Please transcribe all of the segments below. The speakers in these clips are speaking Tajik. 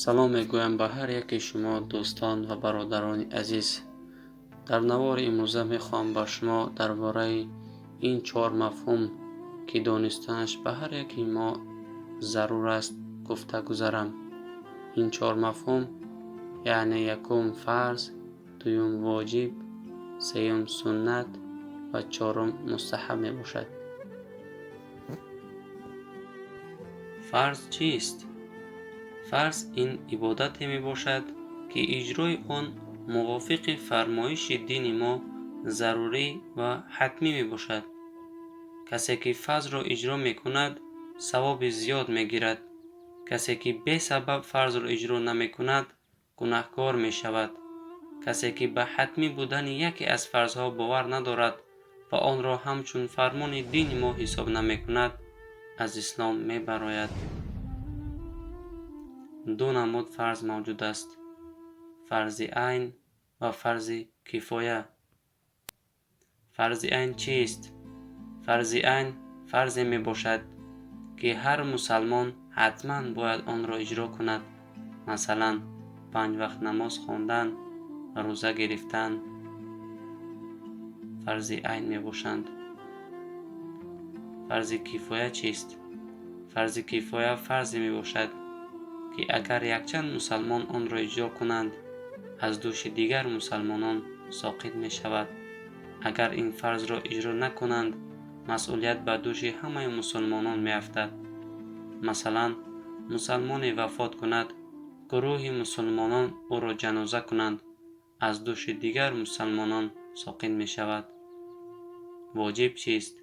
Салом мегӯям ба ҳар яки шумо, дӯстон ва бародарони азиз. Дар навори имрӯза мехоҳам ба шумо дар бораи ин чор мафҳум, ки донистанаш ба ҳар яки мо зарур аст, гуфта гузарам. Ин чор мафҳум, яъне якум фарз, дуюм воҷиб, сеюм суннат ва чорум мустаҳаб мебошад. Фарз чист? Фарз ин ибодате мебошад, ки иҷрои он мувофиқи фармоиши дини мо зарурӣ ва ҳатмӣ мебошад. Касе ки фарзро иҷро мекунад, савоби зиёд мегирад. Касе ки бесабаб фарзро иҷро намекунад, гунаҳкор мешавад. Касе ки ба ҳатмӣ будани яке аз фарзҳо бовар надорад ва онро ҳамчун фармони дини мо ҳисоб намекунад, аз ислом мебарояд. Ду намуд фарз мавҷуд аст: фарзи айн ва фарзи кифоя. Фарзи айн чист? Фарзи айн фарзе мебошад, ки ҳар мусалмон ҳатман бояд онро иҷро кунад. Масалан, панҷ вақт намоз хондан ва рӯза гирифтан фарзи айн мебошанд. Фарзи кифоя чист? Фарзи кифоя фарзе мебошад, ки агар якчанд мусалмон онро иҷро кунанд, аз дӯши дигар мусалмонон соқит мешавад. Агар ин фарзро иҷро накунанд, масъулият ба дӯши ҳамаи мусулмонон меафтад. Масалан, мусалмоне вафот кунад, гурӯҳи мусулмонон ӯро ҷаноза кунанд, аз дӯши дигар мусалмонон соқит мешавад. Воҷиб чист?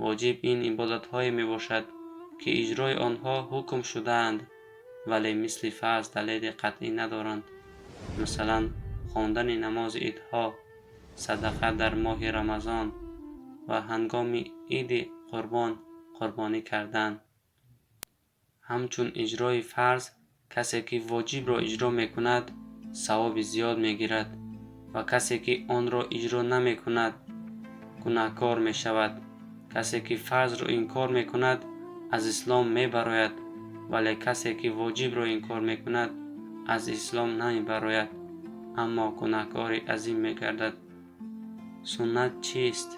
Воҷиб ин ибодатҳое мебошад, ки иҷрои онҳо ҳукм шудаанд, вале мисли фарз далели қатъӣ надоранд. Масалан, хондани намози идҳо, садақа дар моҳи Рамазон ва ҳангоми иди қурбон қурбонӣ кардан. Ҳамчун иҷрои фарз, касе ки воҷибро иҷро мекунад, савоби зиёд мегирад ва касе ки онро иҷро намекунад, гунаҳкор мешавад. Касе ки фарзро инкор мекунад, аз ислом мебарояд, вале касе ки воҷибро инкор мекунад, аз ислом намебарояд, аммо гунаҳкори азим мегардад. Суннат чист?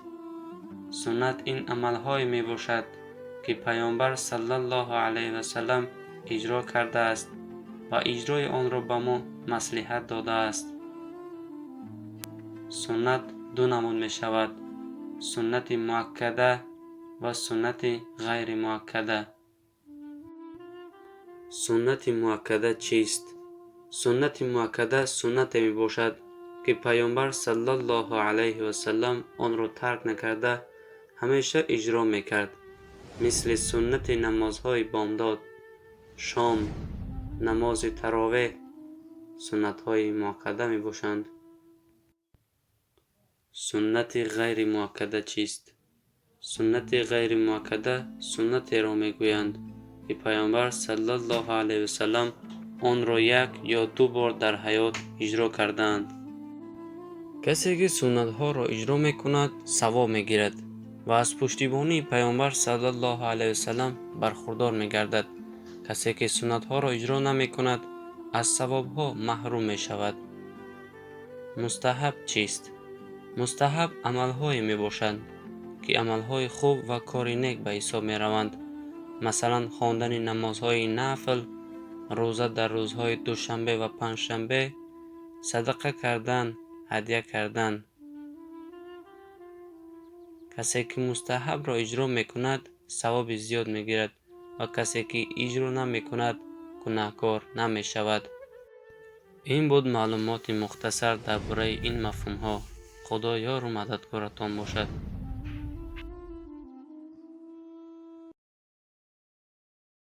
Суннат ин амалҳое мебошад, ки Паёмбар саллаллоҳу алайҳи васаллам иҷро кардааст ва иҷрои онро ба мо маслиҳат додааст. Суннат ду намуд мешавад: суннати муаккада ва суннати ғайримуаккада. Суннати муаккада чист? Суннати муаккада суннате мебошад, ки Паёмбар саллаллоҳу алайҳи васаллам онро тарк накарда ҳамеша иҷро мекард, мисли суннати намозҳои бомдод, шом, намози таровеҳ суннатҳои муаккада мебошанд. Суннати ғайримуаккада чист? Суннати ғайримуаккада суннатеро мегӯянд, ки Паёмбар саллаллоҳу алайҳи васаллам онро як ё ду бор дар ҳаёт иҷро кардаанд. Касе ки суннатҳоро иҷро мекунад, савоб мегирад ва аз пуштибонии Паёмбар саллаллоҳу алайҳи васаллам бархурдор мегардад. Касе ки суннатҳоро иҷро намекунад, аз савобҳо маҳрум мешавад. Мустаҳаб чист? Мустаҳаб амалҳое мебошанд, ки амалҳои хуб ва кори нек ба ҳисоб мераванд. Масалан, хондани намозҳои нафл, рӯза дар рӯзҳои душанбе ва панҷшанбе, садақа кардан, ҳадя кардан. Касе ки мустаҳабро иҷро мекунад, савоби зиёд мегирад ва касе ки иҷро намекунад, гунаҳкор намешавад. Ин буд маълумоти мухтасар дар бораи ин мафҳумҳо. Худо ёру мададгоратон бошад.